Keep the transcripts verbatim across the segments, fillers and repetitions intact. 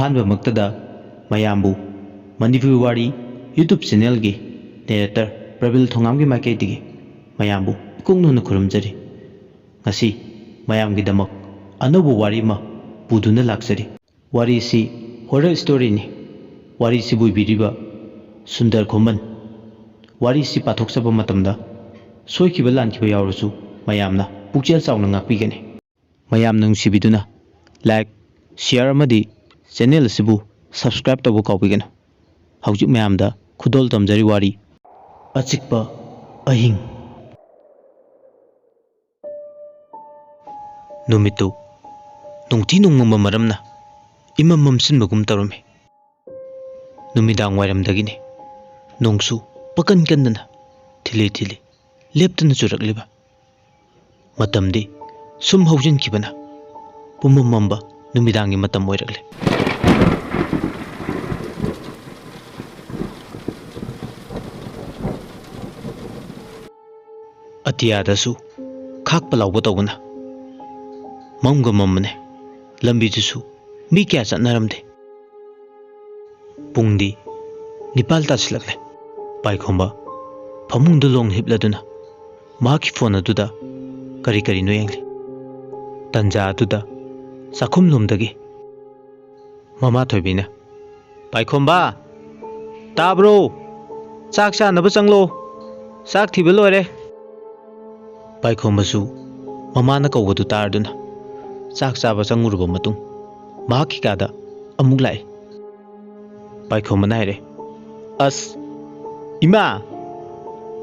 ꯑꯍꯥꯟꯕꯃꯛꯇꯗ ꯃꯌꯥꯝꯕꯨ ꯃꯅꯤꯄꯨꯔꯤ ꯋꯥꯔꯤ YouTube channelꯒꯤ narrator ꯄ꯭ꯔꯕꯤꯜ ꯊꯣꯉꯥꯝꯒꯤ ꯃꯥꯏꯀꯩꯗꯒꯤ ꯃꯌꯥꯝꯕꯨ ꯏꯀꯣꯛ ꯅꯧꯅ ꯈꯨꯔꯨꯝꯖꯔꯤ꯫ ꯉꯁꯤ ꯃꯌꯥꯝꯒꯤꯗꯃꯛ ꯑꯅꯧꯕ ꯋꯥꯔꯤ ꯑꯃ ꯄꯨꯗꯨꯅ ꯂꯥꯛꯆꯔꯤ꯫ ꯋꯥꯔꯤꯁꯤ horror storyꯅꯤ꯫ ꯋꯥꯔꯤꯁꯤꯕꯨ ꯏꯕꯤꯔꯤꯕ ꯁꯨꯟꯗꯔ ꯈꯣꯃꯟ꯫ ꯋꯥꯔꯤꯁꯤ ꯄꯥꯊꯣꯛꯆꯕ ꯃꯇꯝꯗ ꯁꯣꯏꯈꯤꯕ ꯂꯥꯟꯈꯤꯕ ꯌꯥꯎꯔꯁꯨ ꯃꯌꯥꯝꯅ ꯄꯨꯛꯆꯦꯜ ꯆꯥꯎꯅ ꯉꯥꯛꯄꯤꯒꯅꯤ꯫ ꯃꯌꯥꯝꯅ ꯅꯨꯡꯁꯤꯕꯤꯗꯨꯅ like, share ꯑꯃꯗꯤ channel ꯑꯁꯤꯕꯨ subscribe ꯇꯧꯕ ꯀꯥꯎꯕꯤꯒꯅꯨ꯫ ꯍꯧꯖꯤꯛ ꯃꯌꯥꯝꯗ ꯈꯨꯗꯣꯜ ꯇꯝꯖꯔꯤ ꯋꯥꯔꯤ ꯑꯆꯤꯛꯄ ꯑꯍꯤꯡ꯫ ꯅꯨꯃꯤꯠꯇꯨ ꯅꯣꯡꯊꯤ ꯅꯣꯡꯃꯪꯕ ꯃꯔꯝꯅ ꯏꯃꯝ ꯃꯝꯁꯤꯟꯕꯒꯨꯝ ꯇꯧꯔꯝꯃꯤ꯫ ꯅꯨꯃꯤꯗꯥꯡ ꯋꯥꯏꯔꯝꯗꯒꯤꯅꯤ ꯅꯣꯡꯁꯨ ꯄꯀꯟ ꯀꯟꯗꯅ ꯊꯤꯂꯤ ꯊꯤꯂꯤ ꯂꯦꯞꯇꯅ ꯆꯨꯔꯛꯂꯤꯕ꯫ ꯃꯇꯝꯗꯤ ꯁꯨꯝ ꯍꯧꯖꯤꯟꯈꯤꯕꯅ ꯄꯨꯝꯃꯝ ꯃꯝꯕ ꯅꯨꯃꯤꯗꯥꯡꯒꯤ ꯃꯇꯝ ꯑꯣꯏꯔꯛꯂꯦ꯫ ꯑꯇꯤꯌꯥꯗꯁꯨ ꯈꯥꯛꯄ ꯂꯥꯎꯕ ꯇꯧꯕꯅ ꯃꯝꯒ ꯃꯝꯕꯅꯦ꯫ ꯂꯝꯕꯤꯗꯨꯁꯨ ꯃꯤ ꯀꯌꯥ ꯆꯠꯅꯔꯝꯗꯦ꯫ ꯄꯨꯡꯗꯤ ꯅꯤꯄꯥꯜ ꯇꯥꯁꯤꯜꯂꯛꯂꯦ꯫ ꯄꯥꯏꯈꯣꯝꯕ ꯐꯃꯨꯡꯗ ꯂꯣꯡ ꯍꯤꯞꯂꯗꯨꯅ ꯃꯍꯥꯛꯀꯤ ꯐꯣꯟ ꯑꯗꯨꯗ ꯀꯔꯤ ꯀꯔꯤꯅꯣ ꯌꯦꯡꯂꯤ꯫ ꯇꯟꯖꯥ ꯑꯗꯨꯗ ꯆꯥꯛꯈꯨꯝꯂꯣꯝꯗꯒꯤ ꯃꯃꯥ ꯊꯣꯏꯕꯤꯅ, "ꯄꯥꯏꯈꯣꯝꯕ, ꯇꯥꯕ꯭ꯔꯣ? ꯆꯥꯛ ꯆꯥꯅꯕ ꯆꯪꯂꯣ꯫ ꯆꯥꯛ ꯊꯤꯕ ꯂꯣꯏꯔꯦ꯫" ꯄꯥꯏꯈꯣꯝꯕꯁꯨ ꯃꯃꯥꯅ ꯀꯧꯕꯗꯨ ꯇꯥꯔꯗꯨꯅ ꯆꯥꯛ ꯆꯥꯕ ꯆꯪꯉꯨꯔꯕ ꯃꯇꯨꯡ ꯃꯍꯥꯛꯀꯤ ꯀꯥꯗ ꯑꯃꯨꯛ ꯂꯥꯛꯏ꯫ ꯄꯥꯏꯈꯣꯝꯕꯅ ꯍꯥꯏꯔꯦ, "ꯑꯁ, ꯏꯃꯥ,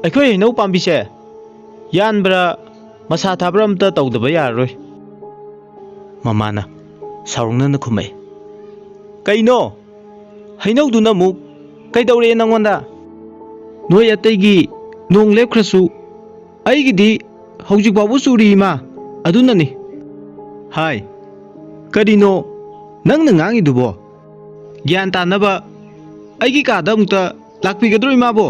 ꯑꯩꯈꯣꯏ ꯍꯩꯅꯧ ꯄꯥꯝꯕꯤꯁꯦ ꯌꯥꯟꯕ꯭ꯔꯥ ꯃꯁꯥ ꯊꯥꯕ꯭ꯔꯥ ꯑꯝꯇ ꯇꯧꯗꯕ ꯌꯥꯔꯔꯣꯏ꯫" ꯃꯃꯥꯅ ꯁꯥꯎꯔꯛꯅꯅ ꯈꯨꯝꯃꯛꯏ, "ꯀꯩꯅꯣ? ꯍꯩꯅꯧꯗꯨꯅ ꯑꯃꯨꯛ ꯀꯩꯗꯧꯔꯦ ꯅꯪꯉꯣꯟꯗ?" "ꯅꯣꯏ ꯑꯇꯩꯒꯤ ꯅꯣꯡ ꯂꯦꯞꯈ꯭ꯔꯁꯨ ꯑꯩꯒꯤꯗꯤ ꯍꯧꯖꯤꯛ ꯐꯥꯎꯕ ꯆꯨꯔꯤ, ꯏꯃꯥ, ꯑꯗꯨꯅꯅꯤ꯫" "ꯍꯥꯏ, ꯀꯔꯤꯅꯣ ꯅꯪꯅ ꯉꯥꯡꯉꯤꯗꯨꯕꯣ? ꯒ꯭ꯌꯥꯟ ꯇꯥꯅꯕ ꯑꯩꯒꯤ ꯀꯥꯗ ꯑꯃꯨꯛꯇ ꯂꯥꯛꯄꯤꯒꯗ꯭ꯔꯣ, ꯏꯃꯥꯕꯣ?"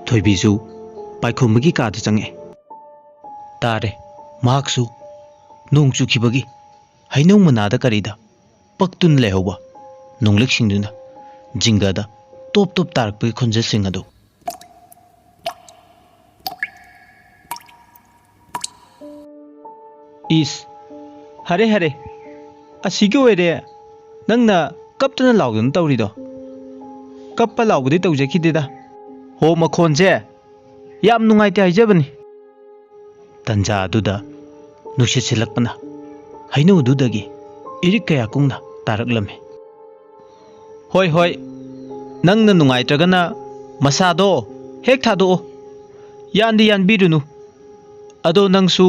ꯊꯣꯏꯕꯤꯁꯨ ꯄꯥꯏꯈꯣꯝꯕꯒꯤ ꯀꯥꯗ ꯆꯪꯉꯛꯑꯦ꯫ ꯇꯥꯔꯦ, ꯃꯍꯥꯛꯁꯨ ꯅꯣꯡ ꯆꯨꯈꯤꯕꯒꯤ ꯍꯩꯅꯧ ꯃꯅꯥꯗ ꯀꯔꯤꯗ ꯄꯛꯇꯨꯅ ꯂꯩꯍꯧꯕ ꯅꯣꯡꯂꯤꯛꯁꯤꯡꯗꯨꯅ ꯖꯤꯡꯒꯗ ꯇꯣꯞ ꯇꯣꯞ ꯇꯥꯔꯛꯄꯒꯤ ꯈꯣꯟꯖꯦꯜꯁꯤꯡ ꯑꯗꯨ꯫ ꯏꯁ, ꯍꯔꯦ ꯍꯔꯦ, ꯑꯁꯤꯒꯤ ꯑꯣꯏꯔꯦ ꯅꯪꯅ ꯀꯞꯇꯅ ꯂꯥꯎꯗꯅ ꯇꯧꯔꯤꯗꯣ꯫ ꯀꯞꯄ ꯂꯥꯎꯕꯗꯤ ꯇꯧꯖꯈꯤꯗꯦꯗ꯫ ꯍꯣ, ꯃꯈꯣꯟꯁꯦ ꯌꯥꯝ ꯅꯨꯡꯉꯥꯏꯇꯦ ꯍꯥꯏꯖꯕꯅꯤ꯫ ꯇꯟꯖꯥ ꯑꯗꯨꯗ ꯅꯨꯡꯁꯤꯠ ꯁꯤꯠꯂꯛꯄꯅ ꯍꯩꯅꯧꯗꯨꯗꯒꯤ ꯏꯔꯤꯛ ꯀꯌꯥ ꯀꯨꯡꯅ ꯇꯥꯔꯛꯂꯝꯃꯤ꯫ "ꯍꯣꯏ, ꯍꯣꯏ, ꯅꯪꯅ ꯅꯨꯡꯉꯥꯏꯇ꯭ꯔꯒꯅ ꯃꯁꯥꯗꯣ ꯍꯦꯛ ꯊꯥꯗꯣꯛꯑꯣ꯫ ꯌꯥꯟꯗꯤ ꯌꯥꯟꯕꯤꯔꯨꯅꯨ꯫ ꯑꯗꯣ ꯅꯪꯁꯨ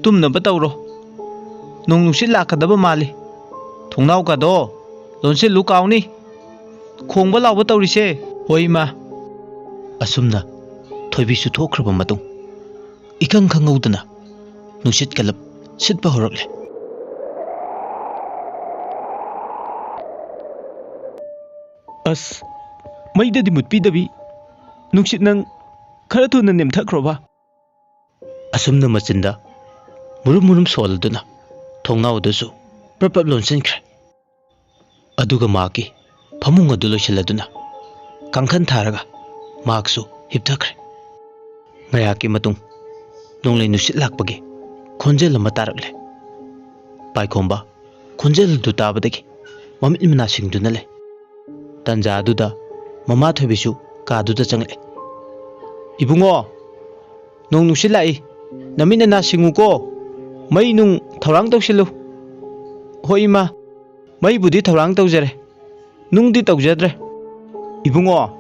ꯇꯨꯝꯅꯕ ꯇꯧꯔꯣ꯫ ꯅꯣꯡ ꯅꯨꯡꯁꯤꯠ ꯂꯥꯛꯀꯗꯕ ꯃꯥꯜꯂꯤ꯫ ꯊꯣꯡꯅꯥꯎꯒꯗꯣ ꯂꯣꯟꯁꯤꯜꯂꯨ ꯀꯥꯎꯅꯤ꯫ ꯈꯣꯡꯕ ꯂꯥꯎꯕ ꯇꯧꯔꯤꯁꯦ꯫ ꯍꯣꯏ, ꯏꯃꯥ꯫" ꯑꯁꯨꯝꯅ ꯊꯣꯏꯕꯤꯁꯨ ꯊꯣꯛꯈ꯭ꯔꯕ ꯃꯇꯨꯡ, ꯏꯈꯪ ꯈꯪꯍꯧꯗꯅ ꯅꯨꯡꯁꯤꯠ ꯀꯂꯞ ꯁꯤꯠꯄ ꯍꯧꯔꯛꯂꯦ꯫ "ꯑꯁ, ꯃꯩꯗꯗꯤ ꯃꯨꯠꯄꯤꯗꯕꯤ, ꯅꯨꯡꯁꯤꯠ ꯅꯪ ꯈꯔ ꯊꯨꯅ ꯅꯦꯝꯊꯈ꯭ꯔꯣꯕ꯫" ꯑꯁꯨꯝꯅ ꯃꯆꯤꯟꯗ ꯃꯨꯔꯨꯝ ꯃꯨꯔꯨꯝ ꯁꯣꯜꯂꯗꯨꯅ ꯊꯣꯡꯅꯥꯎ ꯑꯗꯨꯁꯨ ꯄ꯭ꯔꯞ ꯄ꯭ꯔꯞ ꯂꯣꯟꯁꯤꯟꯈ꯭ꯔꯦ꯫ ꯑꯗꯨꯒ ꯃꯍꯥꯛꯀꯤ ꯐꯃꯨꯡ ꯑꯗꯨ ꯂꯣꯏꯁꯤꯜꯂꯗꯨꯅ ꯀꯥꯡꯈꯟ ꯊꯥꯔꯒ ꯃꯍꯥꯛꯁꯨ ꯍꯤꯞꯊꯈ꯭ꯔꯦ꯫ ꯉꯥꯏꯍꯥꯛꯀꯤ ꯃꯇꯨꯡ ꯅꯣꯡꯂꯩ ꯅꯨꯡꯁꯤꯠ ꯂꯥꯛꯄꯒꯤ ꯈꯣꯟꯖꯦꯜ ꯑꯃ ꯇꯥꯔꯛꯂꯦ꯫ ꯄꯥꯏꯈꯣꯝꯕ ꯈꯣꯟꯖꯦꯜ ꯑꯗꯨ ꯇꯥꯕꯗꯒꯤ ꯃꯃꯤꯠ ꯃꯅꯥ ꯁꯤꯡꯗꯨꯅ ꯂꯩ꯫ ꯇꯟꯖꯥ ꯑꯗꯨꯗ ꯃꯃꯥ ꯊꯣꯏꯕꯤꯁꯨ ꯀꯥꯗꯨꯗ ꯆꯪꯂꯛꯑꯦ꯫ "ꯏꯕꯨꯡꯉꯣ, ꯅꯣꯡ ꯅꯨꯡꯁꯤꯠ ꯂꯥꯛꯏ, ꯅꯃꯤꯠ ꯅꯅꯥ ꯁꯤꯡꯉꯨꯀꯣ, ꯃꯩ ꯅꯨꯡ ꯊꯧꯔꯥꯡ ꯇꯧꯁꯤꯜꯂꯨ꯫" "ꯍꯣꯏ ꯏꯃꯥ, ꯃꯩꯕꯨꯗꯤ ꯊꯧꯔꯥꯡ ꯇꯧꯖꯔꯦ, ꯅꯨꯡꯗꯤ ꯇꯧꯖꯗ꯭ꯔꯦ꯫" "ꯏꯕꯨꯡꯉꯣ,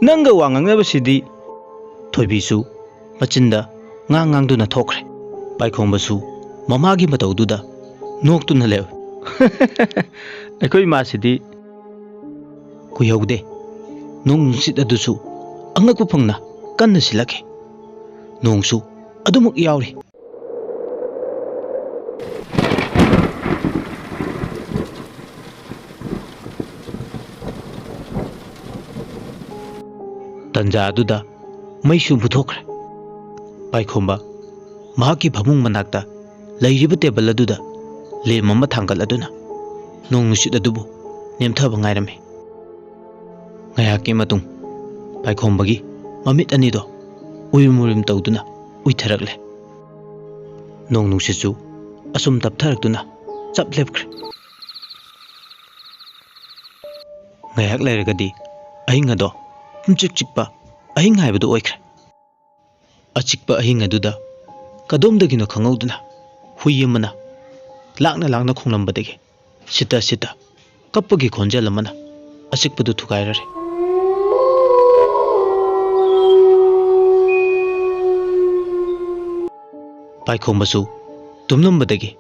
ꯅꯪꯒ ꯋꯥ ꯉꯥꯡꯅꯕꯁꯤꯗꯤ꯫" ꯊꯣꯏꯕꯤꯁꯨ ꯃꯆꯤꯟꯗ ꯉꯥꯡ ꯉꯥꯡꯗꯨꯅ ꯊꯣꯛꯈ꯭ꯔꯦ꯫ ꯄꯥꯏꯈꯣꯝꯕꯁꯨ ꯃꯃꯥꯒꯤ ꯃꯇꯧꯗꯨꯗ ꯅꯣꯛꯇꯨꯅ ꯂꯩꯍꯧꯏ꯫ ꯑꯩꯈꯣꯏ ꯏꯃꯥꯁꯤꯗꯤ꯫ ꯀꯨꯏꯍꯧꯗꯦ, ꯅꯣꯡ ꯅꯨꯡꯁꯤꯠ ꯑꯗꯨꯁꯨ ꯑꯉꯛꯄ ꯐꯪꯅ ꯀꯟꯅ ꯁꯤꯜꯂꯛꯈꯤ꯫ ꯅꯣꯡꯁꯨ ꯑꯗꯨꯃꯛ ꯌꯥꯎꯔꯤ꯫ ꯇꯟꯖꯥ ꯑꯗꯨꯗ ꯃꯩꯁꯨ ꯃꯨꯊꯣꯛꯈ꯭ꯔꯦ꯫ ꯄꯥꯏꯈꯣꯝꯕ ꯃꯍꯥꯛꯀꯤ ꯐꯃꯨꯡ ꯃꯅꯥꯛꯇ ꯂꯩꯔꯤꯕ ꯇꯦꯕꯜ ꯑꯗꯨꯗ ꯂꯦꯝ ꯑꯃ ꯊꯥꯡꯒꯠꯂꯗꯨꯅ ꯅꯣꯡ ꯅꯨꯡꯁꯤꯠ ꯑꯗꯨꯕꯨ ꯅꯦꯝꯊꯕ ꯉꯥꯏꯔꯝꯃꯤ꯫ ꯉꯥꯏꯍꯥꯛꯀꯤ ꯃꯇꯨꯡ ꯄꯥꯏꯈꯣꯝꯕꯒꯤ ꯃꯃꯤꯠ ꯑꯅꯤꯗꯣ ꯎꯏꯔꯨꯝ ꯎꯏꯔꯨꯝ ꯇꯧꯗꯨꯅ ꯎꯏꯊꯔꯛꯂꯦ꯫ ꯅꯣꯡ ꯅꯨꯡꯁꯤꯠꯁꯨ ꯑꯁꯨꯝ ꯇꯞꯊꯔꯛꯇꯨꯅ ꯆꯞ ꯂꯦꯞꯈ꯭ꯔꯦ꯫ ꯉꯥꯏꯍꯥꯛ ꯂꯩꯔꯒꯗꯤ ꯑꯍꯤꯡ ꯑꯗꯣ ꯄꯨꯝꯆꯤꯛ ꯆꯤꯛꯄ ꯑꯍꯤꯡ ꯍꯥꯏꯕꯗꯨ ꯑꯣꯏꯈ꯭ꯔꯦ꯫ ꯑꯆꯤꯛꯄ ꯑꯍꯤꯡ ꯑꯗꯨꯗ ꯀꯗꯣꯝꯗꯒꯤꯅꯣ ꯈꯪꯍꯧꯗꯅ ꯍꯨꯏ ꯑꯃꯅ ꯂꯥꯛꯅ ꯂꯥꯛꯅ ꯈꯣꯡꯂꯝꯕꯗꯒꯤ ꯁꯤꯠꯇ ꯁꯤꯠꯇ ꯀꯞꯄꯒꯤ ꯈꯣꯟꯖꯦꯜ ꯑꯃꯅ ꯑꯆꯤꯛꯄꯗꯨ ꯊꯨꯒꯥꯏꯔꯔꯦ꯫ ꯄꯥꯏꯈꯣꯝꯕꯁꯨ ꯇꯨꯝꯂꯝꯕꯗꯒꯤ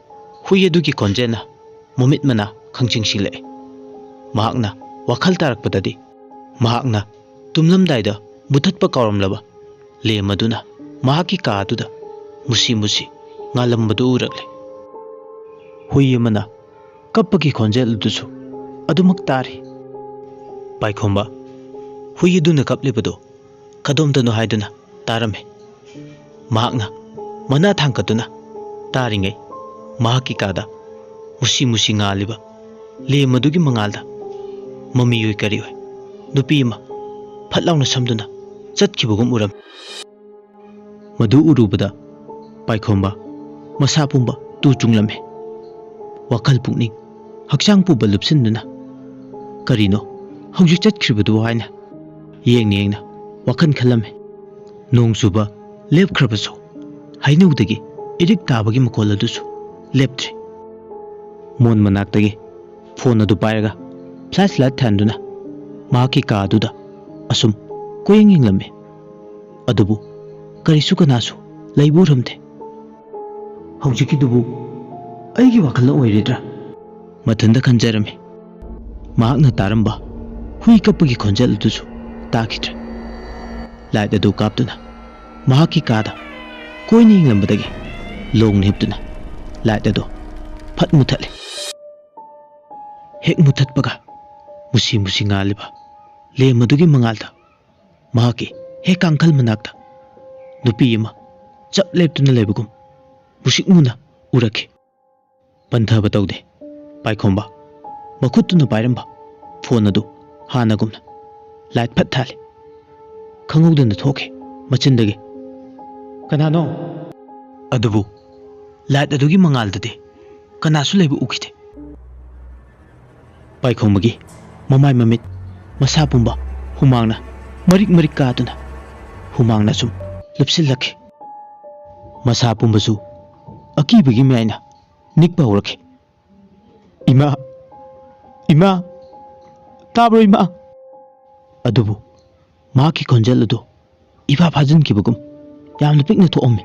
ꯍꯨꯏ ꯑꯗꯨꯒꯤ ꯈꯣꯟꯖꯦꯜꯅ ꯃꯃꯤꯠ ꯃꯅꯥ ꯈꯪꯁꯤꯡ ꯁꯤꯡꯂꯛꯑꯦ꯫ ꯃꯍꯥꯛꯅ ꯋꯥꯈꯜ ꯇꯥꯔꯛꯄꯗꯗꯤ ꯃꯍꯥꯛꯅ ꯇꯨꯝꯂꯝꯗꯥꯏꯗ ꯃꯨꯊꯠꯄ ꯀꯥꯎꯔꯝꯂꯕ ꯂꯦꯝ ꯑꯗꯨꯅ ꯃꯍꯥꯛꯀꯤ ꯀꯥ ꯑꯗꯨꯗ ꯃꯨꯁꯤ ꯃꯨꯁꯤ ꯉꯥꯜꯂꯝꯕꯗꯨ ꯎꯔꯛꯂꯦ꯫ ꯍꯨꯏ ꯑꯃꯅ ꯀꯞꯄꯒꯤ ꯈꯣꯟꯖꯦꯜ ꯑꯗꯨꯁꯨ ꯑꯗꯨꯃꯛ ꯇꯥꯔꯤ꯫ ꯄꯥꯏꯈꯣꯝꯕ ꯍꯨꯏ ꯑꯗꯨꯅ ꯀꯞꯂꯤꯕꯗꯨ ꯀꯗꯣꯝꯗꯅꯣ ꯍꯥꯏꯗꯨꯅ ꯇꯥꯔꯝꯃꯤ꯫ ꯃꯍꯥꯛꯅ ꯃꯅꯥ ꯊꯥꯡꯒꯠꯇꯨꯅ ꯇꯥꯔꯤꯉꯩ ꯃꯍꯥꯛꯀꯤ ꯀꯥꯗ ꯃꯨꯁꯤ ꯃꯨꯁꯤ ꯉꯥꯜꯂꯤꯕ ꯂꯦꯝ ꯑꯗꯨꯒꯤ ꯃꯉꯥꯜꯗ ꯃꯃꯤ ꯑꯣꯏ ꯀꯔꯤ ꯑꯣꯏ ꯅꯨꯄꯤ ꯑꯃ ꯐꯠ ꯂꯥꯎꯅ ꯁꯝꯗꯨꯅ ꯆꯠꯈꯤꯕꯒꯨꯝ ꯎꯔꯝꯃꯤ꯫ ꯃꯗꯨ ꯎꯔꯨꯕꯗ ꯄꯥꯏꯈꯣꯝꯕ ꯃꯁꯥ ꯄꯨꯝꯕ ꯇꯨ ꯆꯨꯡꯂꯝꯃꯤ꯫ ꯋꯥꯈꯜ ꯄꯨꯛꯅꯤꯡ ꯍꯛꯆꯥꯡ ꯄꯨꯝꯕ ꯂꯨꯞꯁꯤꯟꯗꯨꯅ ꯀꯔꯤꯅꯣ ꯍꯧꯖꯤꯛ ꯆꯠꯈ꯭ꯔꯤꯕꯗꯨ ꯍꯥꯏꯅ ꯌꯦꯡꯅ ꯌꯦꯡꯅ ꯋꯥꯈꯜ ꯈꯜꯂꯝꯃꯤ꯫ ꯅꯣꯡ ꯆꯨꯕ ꯂꯦꯞꯈ꯭ꯔꯕꯁꯨ ꯍꯩꯅꯧꯗꯒꯤ ꯏꯔꯤꯛ ꯇꯥꯕꯒꯤ ꯃꯈꯣꯜ ꯑꯗꯨꯁꯨ ꯂꯦꯞꯇ꯭ꯔꯤ꯫ ꯃꯣꯟ ꯃꯅꯥꯛꯇꯒꯤ ꯐꯣꯟ ꯑꯗꯨ ꯄꯥꯏꯔꯒ ꯐ꯭ꯂꯥꯁ ꯂꯥꯏꯠ ꯊꯥꯟꯗꯨꯅ ꯃꯍꯥꯛꯀꯤ ꯀꯥ ꯑꯗꯨꯗ ꯑꯁꯨꯝ ꯀꯣꯌꯦꯡ ꯌꯦꯡꯂꯝꯃꯤ꯫ ꯑꯗꯨꯕꯨ ꯀꯔꯤꯁꯨ ꯀꯅꯥꯁꯨ ꯂꯩꯕ ꯎꯔꯝꯗꯦ꯫ ꯍꯧꯖꯤꯛꯀꯤꯗꯨꯕꯨ ꯑꯩꯒꯤ ꯋꯥꯈꯜꯅ ꯑꯣꯏꯔꯤꯗ꯭ꯔꯥ? ꯃꯊꯟꯇ ꯈꯟꯖꯔꯝꯃꯤ꯫ ꯃꯍꯥꯛꯅ ꯇꯥꯔꯝꯕ ꯍꯨꯏ ꯀꯞꯄꯒꯤ ꯈꯣꯟꯖꯦꯜ ꯑꯗꯨꯁꯨ ꯇꯥꯈꯤꯗ꯭ꯔꯦ꯫ ꯂꯥꯏꯠ ꯑꯗꯨ ꯀꯥꯞꯇꯨꯅ ꯃꯍꯥꯛꯀꯤ ꯀꯥꯗ ꯀꯣꯏꯅ ꯌꯦꯡꯂꯝꯕꯗꯒꯤ ꯂꯣꯡꯅ ꯍꯤꯞꯇꯨꯅ ꯂꯥꯏꯠ ꯑꯗꯨ ꯐꯠ ꯃꯨꯊꯠꯂꯦ꯫ ꯍꯦꯛ ꯃꯨꯊꯠꯄꯒ ꯃꯨꯁꯤ ꯃꯨꯁꯤ ꯉꯥꯜꯂꯤꯕ ꯂꯦꯝ ꯑꯗꯨꯒꯤ ꯃꯉꯥꯜꯗ ꯃꯍꯥꯛꯀꯤ ꯍꯦꯛ ꯀꯥꯡꯈꯜ ꯃꯅꯥꯛꯇ ꯅꯨꯄꯤ ꯑꯃ ꯆꯞ ꯂꯦꯞꯇꯨꯅ ꯂꯩꯕꯒꯨꯝ ꯃꯨꯁꯤꯛ ꯃꯨꯅ ꯎꯔꯛꯈꯤ꯫ ꯄꯟꯊꯕ ꯇꯧꯗꯦ, ꯄꯥꯏꯈꯣꯝꯕ꯫ ꯃꯈꯨꯠꯇꯨꯅ ꯄꯥꯏꯔꯝꯕ ꯐꯣꯟ ꯑꯗꯨ ꯍꯥꯟꯅꯒꯨꯝꯅ ꯂꯥꯏꯠ ꯐꯠ ꯊꯥꯜꯂꯤ꯫ ꯈꯪꯍꯧꯗꯅ ꯊꯣꯛꯈꯤ ꯃꯆꯤꯟꯗꯒꯤ, "ꯀꯅꯥꯅꯣ?" ꯑꯗꯨꯕꯨ ꯂꯥꯏꯠ ꯑꯗꯨꯒꯤ ꯃꯉꯥꯜꯗꯗꯤ ꯀꯅꯥꯁꯨ ꯂꯩꯕ ꯎꯈꯤꯗꯦ꯫ ꯄꯥꯏꯈꯣꯝꯕꯒꯤ ꯃꯃꯥꯏ ꯃꯃꯤꯠ ꯃꯁꯥ ꯄꯨꯝꯕ ꯍꯨꯃꯥꯡꯅ ꯃꯔꯤꯛ ꯃꯔꯤꯛ ꯀꯥꯗꯨꯅ ꯍꯨꯃꯥꯡꯅ ꯁꯨꯝ ꯂꯨꯞꯁꯤꯜꯂꯛꯈꯤ꯫ ꯃꯁꯥ ꯄꯨꯝꯕꯁꯨ ꯑꯀꯤꯕꯒꯤ ꯃꯌꯥꯏꯅ ꯅꯤꯛꯄ ꯍꯧꯔꯛꯈꯤ꯫ "ꯏꯃꯥ! ꯏꯃꯥ! ꯇꯥꯕ꯭ꯔꯣ ꯏꯃꯥ?" ꯑꯗꯨꯕꯨ ꯃꯍꯥꯛꯀꯤ ꯈꯣꯟꯖꯦꯜ ꯑꯗꯨ ꯏꯐꯥ ꯐꯥꯖꯤꯟꯈꯤꯕꯒꯨꯝ ꯌꯥꯝꯅ ꯄꯤꯛꯅ ꯊꯣꯛꯑꯝꯃꯤ꯫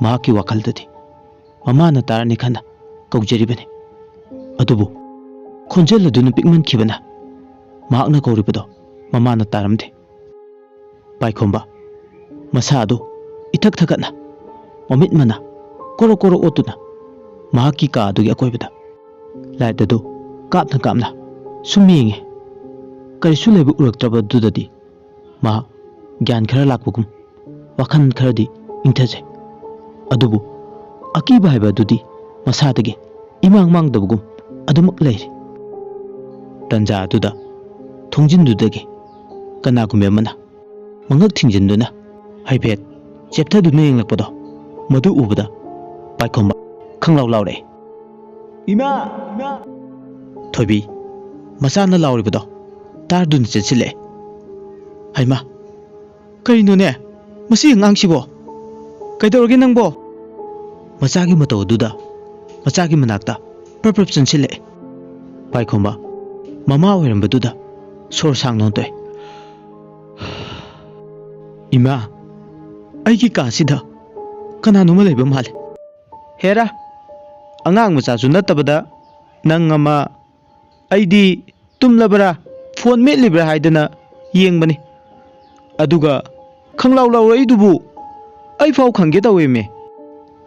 ꯃꯍꯥꯛꯀꯤ ꯋꯥꯈꯜꯗꯗꯤ ꯃꯃꯥꯅ ꯇꯥꯔꯅꯤ ꯈꯟꯅ ꯀꯧꯖꯔꯤꯕꯅꯤ꯫ ꯑꯗꯨꯕꯨ ꯈꯣꯟꯖꯦꯜ ꯑꯗꯨꯅ ꯄꯤꯛꯃꯟꯈꯤꯕꯅ ꯃꯍꯥꯛꯅ ꯀꯧꯔꯤꯕꯗꯣ ꯃꯃꯥꯅ ꯇꯥꯔꯝꯗꯦ꯫ ꯄꯥꯏꯈꯣꯝꯕ ꯃꯁꯥ ꯑꯗꯨ ꯏꯊꯛ ꯊꯛꯀꯠꯅ ꯃꯃꯤꯠ ꯃꯅꯥ ꯀꯣꯔꯣ ꯀꯣꯔꯣ ꯑꯣꯠꯇꯨꯅ ꯃꯍꯥꯛꯀꯤ ꯀꯥ ꯑꯗꯨꯒꯤ ꯑꯀꯣꯏꯕꯗ ꯂꯥꯏꯠ ꯑꯗꯨ ꯀꯥꯞꯅ ꯀꯥꯞꯅ ꯁꯨꯝ ꯌꯦꯡꯉꯤ꯫ ꯀꯔꯤꯁꯨ ꯂꯩꯕ ꯎꯔꯛꯇ꯭ꯔꯕꯗꯨꯗꯗꯤ ꯃꯍꯥꯛ ꯒ꯭ꯌꯥꯟ ꯈꯔ ꯂꯥꯛꯄꯒꯨꯝ ꯋꯥꯈꯜ ꯈꯔꯗꯤ ꯏꯪꯊꯖꯩ꯫ ꯑꯗꯨꯕꯨ ꯑꯀꯤꯕ ꯍꯥꯏꯕ ꯑꯗꯨꯗꯤ ꯃꯁꯥꯗꯒꯤ ꯏꯃꯥꯡ ꯃꯥꯡꯗꯕꯒꯨꯝ ꯑꯗꯨꯃꯛ ꯂꯩꯔꯤ꯫ ꯇꯟꯖꯥ ꯑꯗꯨꯗ ꯊꯣꯡꯖꯤꯟꯗꯨꯗꯒꯤ ꯀꯅꯥꯒꯨꯝꯕꯤ ꯑꯃꯅ ꯃꯉꯛ ꯊꯤꯡꯖꯤꯟꯗꯨꯅ ꯍꯥꯏꯐꯦꯠ ꯆꯦꯞꯊꯗꯨꯅ ꯌꯦꯡꯂꯛꯄꯗꯣ, ꯃꯗꯨ ꯎꯕꯗ ꯄꯥꯏꯈꯣꯝꯕ ꯈꯪꯂꯥꯎ ꯂꯥꯎꯔꯛꯏ꯫ "ꯏꯃꯥ! ꯏꯃꯥ!" ꯊꯣꯏꯕꯤ ꯃꯆꯥꯅ ꯂꯥꯎꯔꯤꯕꯗꯣ ꯇꯥꯔꯗꯨꯅ ꯆꯦꯟꯁꯤꯜꯂꯛꯑꯦ꯫ "ꯍꯩꯃꯥ! ꯀꯔꯤꯅꯣꯅꯦ ꯃꯁꯤ ꯑꯉꯥꯡꯁꯤꯕꯣ? ꯀꯩꯗꯧꯔꯒꯦ ꯅꯪꯕꯣ?" ꯃꯆꯥꯒꯤ ꯃꯇꯧ ꯑꯗꯨꯗ ꯃꯆꯥꯒꯤ ꯃꯅꯥꯛꯇ ꯄ꯭ꯔꯞ ꯄ꯭ꯔꯞ ꯆꯪꯁꯤꯜꯂꯛꯑꯦ꯫ ꯄꯥꯏꯈꯣꯝꯕ ꯃꯃꯥ ꯑꯣꯏꯔꯝꯕꯗꯨꯗ ꯁꯣꯔ ꯁꯥꯡꯅ ꯍꯣꯟꯇꯣꯛꯑꯦ꯫ "ꯏꯃꯥ, ꯑꯩꯒꯤ ꯀꯥꯁꯤꯗ ꯀꯅꯥꯅꯣꯝꯃ ꯂꯩꯕ ꯃꯥꯜꯂꯦ꯫ ꯍꯦꯔꯥ, ꯑꯉꯥꯡ ꯃꯆꯥꯁꯨ ꯅꯠꯇꯕꯗ ꯅꯪ ꯑꯃ, ꯑꯩꯗꯤ ꯇꯨꯝꯂꯕ꯭ꯔꯥ, ꯐꯣꯟ ꯃꯦꯠꯂꯤꯕ꯭ꯔꯥ ꯍꯥꯏꯗꯅ ꯌꯦꯡꯕꯅꯤ꯫ ꯑꯗꯨꯒ ꯈꯪꯂꯥꯎ ꯂꯥꯎꯔꯛꯏꯗꯨꯕꯨ ꯑꯩ ꯐꯥꯎ ꯈꯪꯒꯦ ꯇꯧꯋꯦꯃꯦ꯫"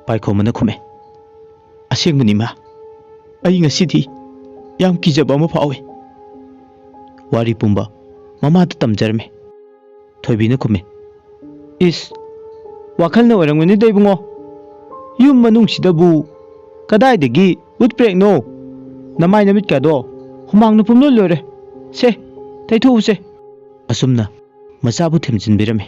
ꯄꯥꯏꯈꯣꯝꯕꯅ ꯈꯨꯝꯃꯦ꯫ "ꯑꯁꯦꯡꯕꯅꯤ ꯏꯃꯥ, ꯑꯩ ꯉꯁꯤꯗꯤ ꯌꯥꯝ ꯀꯤꯖꯕ ꯑꯃ ꯐꯥꯎꯏ꯫" ꯋꯥꯔꯤ ꯄꯨꯝꯕ ꯃꯃꯥꯗ ꯇꯝꯖꯔꯝꯃꯤ꯫ ꯊꯣꯏꯕꯤꯅ ꯈꯨꯝꯃꯤ, "ꯏꯁ, ꯋꯥꯈꯜꯅ ꯑꯣꯏꯔꯝꯒꯅꯤꯗ ꯏꯕꯨꯡꯉꯣ꯫ ꯌꯨꯝ ꯃꯅꯨꯡꯁꯤꯗꯕꯨ ꯀꯗꯥꯏꯗꯒꯤ ꯎꯠꯄ꯭ꯔꯦꯛꯅꯣ? ꯅꯃꯥꯏ ꯅꯃꯤꯠꯀꯗꯣ ꯍꯨꯃꯥꯡꯅ ꯄꯨꯝꯂꯣꯏ ꯂꯣꯏꯔꯦ꯫ ꯁꯦ, ꯇꯩꯊꯣꯛꯎꯁꯦ꯫ ꯑꯁꯨꯝꯅ ꯃꯆꯥꯕꯨ ꯊꯦꯝꯖꯤꯟꯕꯤꯔꯝꯃꯤ꯫